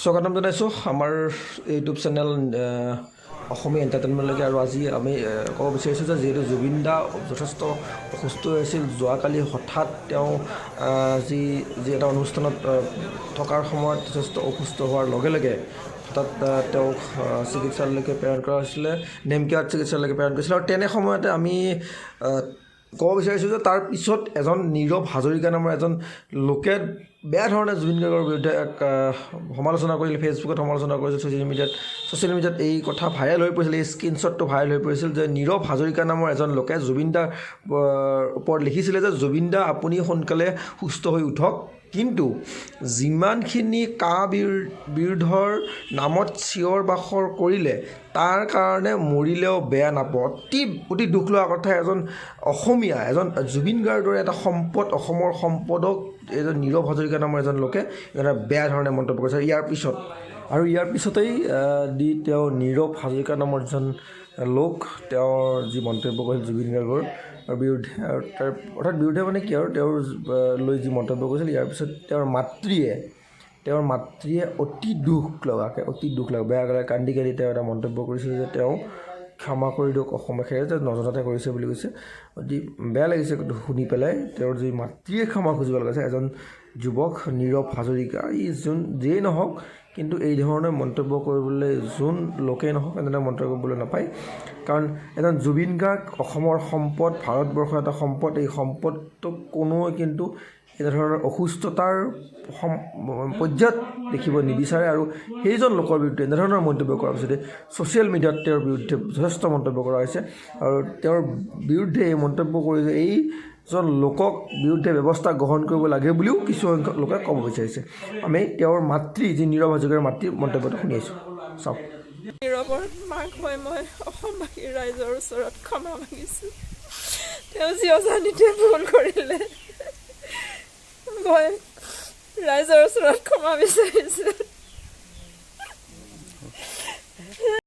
স্বাগতম জনাইছোঁ আমাৰ ইউটিউব চেনেল অসমীয়া এণ্টাৰটেইনমেণ্টলৈকে। আৰু আজি আমি ক'ব বিচাৰিছোঁ যে যিহেতু জুবিন দা যথেষ্ট অসুস্থ হৈ আছিল, যোৱাকালি হঠাৎ তেওঁ যি যি এটা অনুষ্ঠানত থকাৰ সময়ত যথেষ্ট অসুস্থ হোৱাৰ লগে লগে হঠাৎ তেওঁক চিকিৎসালয়লৈকে প্ৰেৰণ কৰা হৈছিলে, নেমকেয়াৰ চিকিৎসালয়লৈকে প্ৰেৰণ কৰিছিলে। আৰু তেনে সময়তে আমি ক'ব বিচাৰিছোঁ যে তাৰ পিছত এজন নীৰৱ হাজৰিকা নামৰ এজন লোকে বেয়া ধৰণে জুবিন গাৰ্গৰ বিৰুদ্ধে এক সমালোচনা কৰিছিল, ফেচবুকত সমালোচনা কৰিছিল, ছ'চিয়েল মিডিয়াত এই কথা ভাইৰেল হৈ পৰিছিল, এই স্ক্ৰীনশ্বটটো ভাইৰেল হৈ পৰিছিল যে নীৰৱ হাজৰিকা নামৰ এজন লোকে জুবিন দাৰ ওপৰত লিখিছিলে যে জুবিন দা, আপুনি সোনকালে সুস্থ হৈ উঠক, কিন্তু যিমানখিনি কা বিৰোধৰ নামত চিঞৰ বাখৰ কৰিলে, তাৰ কাৰণে মৰিলেও বেয়া নাপাওঁ। অতি অতি দুখ লগা কথা, এজন অসমীয়া, এজন জুবিন গাৰ্গৰ দৰে এটা সম্পদ, অসমৰ সম্পদক এজন নীৰৱ হাজৰিকা নামৰ এজন লোকে এনে বেয়া ধৰণে মন্তব্য কৰিছে। ইয়াৰ পিছত আৰু ইয়াৰ পিছতেই দি তেওঁ নীৰৱ হাজৰিকা নামৰ এজন লোক, তেওঁৰ যি মন্তব্য কৰিছিল জুবিন গাৰ্গৰ বিৰুদ্ধে, আৰু তাৰ অৰ্থাৎ বিৰুদ্ধে মানে কি আৰু তেওঁৰ লৈ যি মন্তব্য কৰিছিল, ইয়াৰ পিছত তেওঁৰ মাতৃয়ে অতি দুখ লগাকৈ, অতি দুখ লগা, বেয়া লগা, কান্দি কান্দি তেওঁ এটা মন্তব্য কৰিছিল যে তেওঁ ক্ষমা কৰি দিয়ক অসমবাসীয়ে, যে নজনাতে কৰিছে বুলি কৈছে। অতি বেয়া লাগিছে শুনি পেলাই, তেওঁৰ যি মাতৃয়ে ক্ষমা খুজিব লগা হৈছে। এজন যুৱক নীৰৱ হাজৰিকা, ই যোন যিয়েই নহওক, কিন্তু এই ধৰণে মন্তব্য কৰিবলৈ যোন লোকেই নহওক, এনেদৰে মন্তব্য কৰিবলৈ নাপায়। কাৰণ এজন জুবিন গাৰ্গ অসমৰ সম্পদ, ভাৰতবৰ্ষৰ এটা সম্পদ। এই সম্পদটোক কোনোৱে কিন্তু এনেধৰণৰ অসুস্থতাৰ পৰ্যায়ত দেখিব নিবিচাৰে। আৰু সেইজন লোকৰ বিৰুদ্ধে এনেধৰণৰ মন্তব্য কৰাৰ পিছতে ছ'চিয়েল মিডিয়াত তেওঁৰ বিৰুদ্ধে যথেষ্ট মন্তব্য কৰা হৈছে। আৰু তেওঁৰ বিৰুদ্ধে এই মন্তব্য কৰি যে এইজন লোকক বিৰুদ্ধে ব্যৱস্থা গ্ৰহণ কৰিব লাগে বুলিও কিছু সংখ্যক লোকে ক'ব বিচাৰিছে। আমি তেওঁৰ মাতৃ, যি নীৰৱ হাজৰিকাৰ মাতৃৰ মন্তব্যটো শুনি আহিছোঁ, চাওক। নীৰৱৰ মাক হৈ মই অসমবাসী ৰাইজৰ ওচৰত ক্ষমা মাগিছোঁ। তেওঁ যি অজানিতে ভুল কৰিলে, মই ৰাইজৰ ওচৰত ক্ষমা বিচাৰিছোঁ।